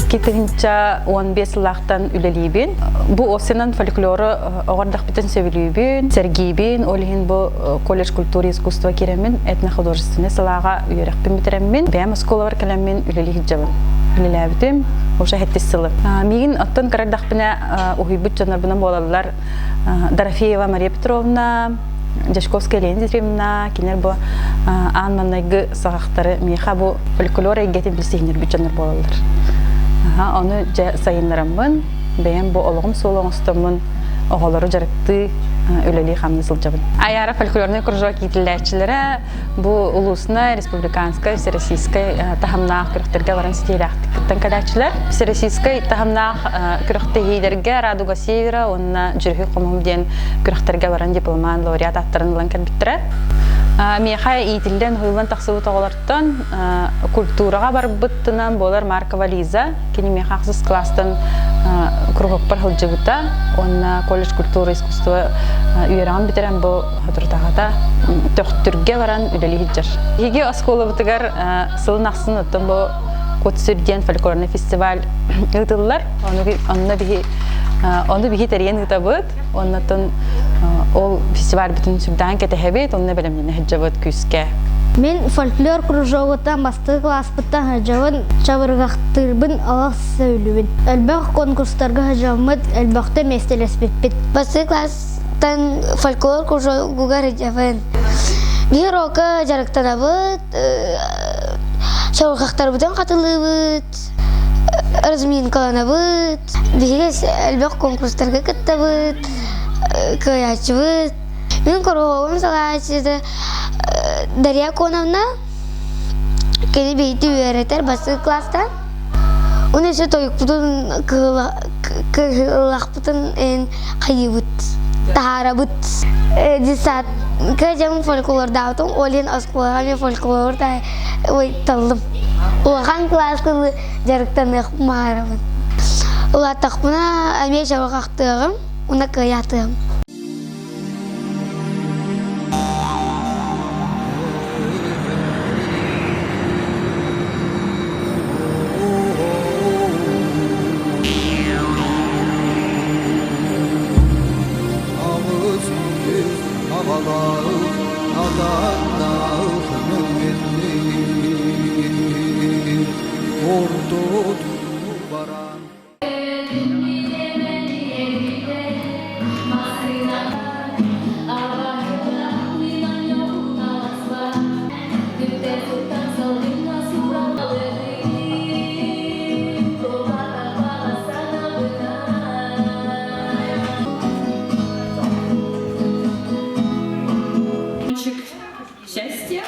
2015 сыллаахтан үлэлиибин. Бу осенан фольклору оҕордохпутун сөбүлүүбүн, сэргиибин. Ол иһин бу колледж культуры и искусства киирэммин, этнохудожественнай салааҕа үөрэхпин бүтэрэммин, бэйэм оскуолабар кэлэммин үлэлии сылдьабын. Үлэлээбитим уже сэттис сылы. Миигин оттон кырардахпына уһуйбут дьоннорбунан буолаллар Дорофеева Мария Петровна, Дьячковская Елена Дмитриевна, кинилэр бу аан маҥнайгы саҕахтары миэхэ бу фольклор эйгэтин билсиһиннэрбит дьоннор буолаллар. Ону дьэ сайыннараммын, бэйэм бу олоҕум суола оҥостоммун оҕолору дьарыктыы үлэлии-хамныы сылдьабын. Аяра фольклорнай кружок иитиллээччилэрэ бу улууснай, республиканскай, всероссийскай таһымнаах күрэхтэргэ баран ситиилээхтик кыттан кэлээччилэр. Всероссийскай таһымнаах күрэхтэһиилэргэ Радуга Севера уонна Дьүрүһүй хомуһум диэн күрэхтэргэ баран дипломант, лауреат ааттарын ылан кэлбиттэрэ. Миэхэ иитиллэн, уһуйуллан тахсыбыт оҕолортон культураҕа барбыттынан буолар Маркова Лиза. Кини миэхэ ахсыс кылаастан кругокпар сылдьыбыта уонна колледж культуры искусства үөрэҕин бүтэрэн бу соторутааҕыта Төхтүргэ баран үлэлии сылдьар. Биһиги оскуолабытыгар сылын ахсын оттон бу Кут-сүр диэн фольклорный фестиваль ыытыллар. Онно биһи ону биһи тэрийэн ыытабыт. Оннотон ол фестивальбытын сүрдээн кэтэһэбит, онно бэлэмнэнэ сылдьабыт күүскэ. Мин фольклор кружогуттан бастакы кылааспыттан сылдьабын, чабырҕахтыырбын олох сөбүлүүбүн. Элбэх конкурстарга сылдьаммыт, элбэхтэ миэстэлэспиппит. Бастакы класстан фольклор кружогугар сылдьабын. Биир урока дьарыктанабыт, чабырҕахтарбытын хатылыыбыт, разминкаланабыт. Биһиги элбэх конкурстарга кыттабыт, кыайааччыбыт. Мин куруһуогум салайааччыта Дарья Коновна кини биһиги үөрэтэр бастакы класстан. Уну өссө тойукпутун кыһыллахпытын эн хайыыбыт, таһаарабыт. Детсадка дьон фольклордаабытым, ол иһин оскуолаҕа мен фольклор таллым. Улахан кылааска дьарыктаныах баҕарабын. Улааттахпына эмиэ чабырҕахтыаҕым уонна кыайаатыам. Счастья!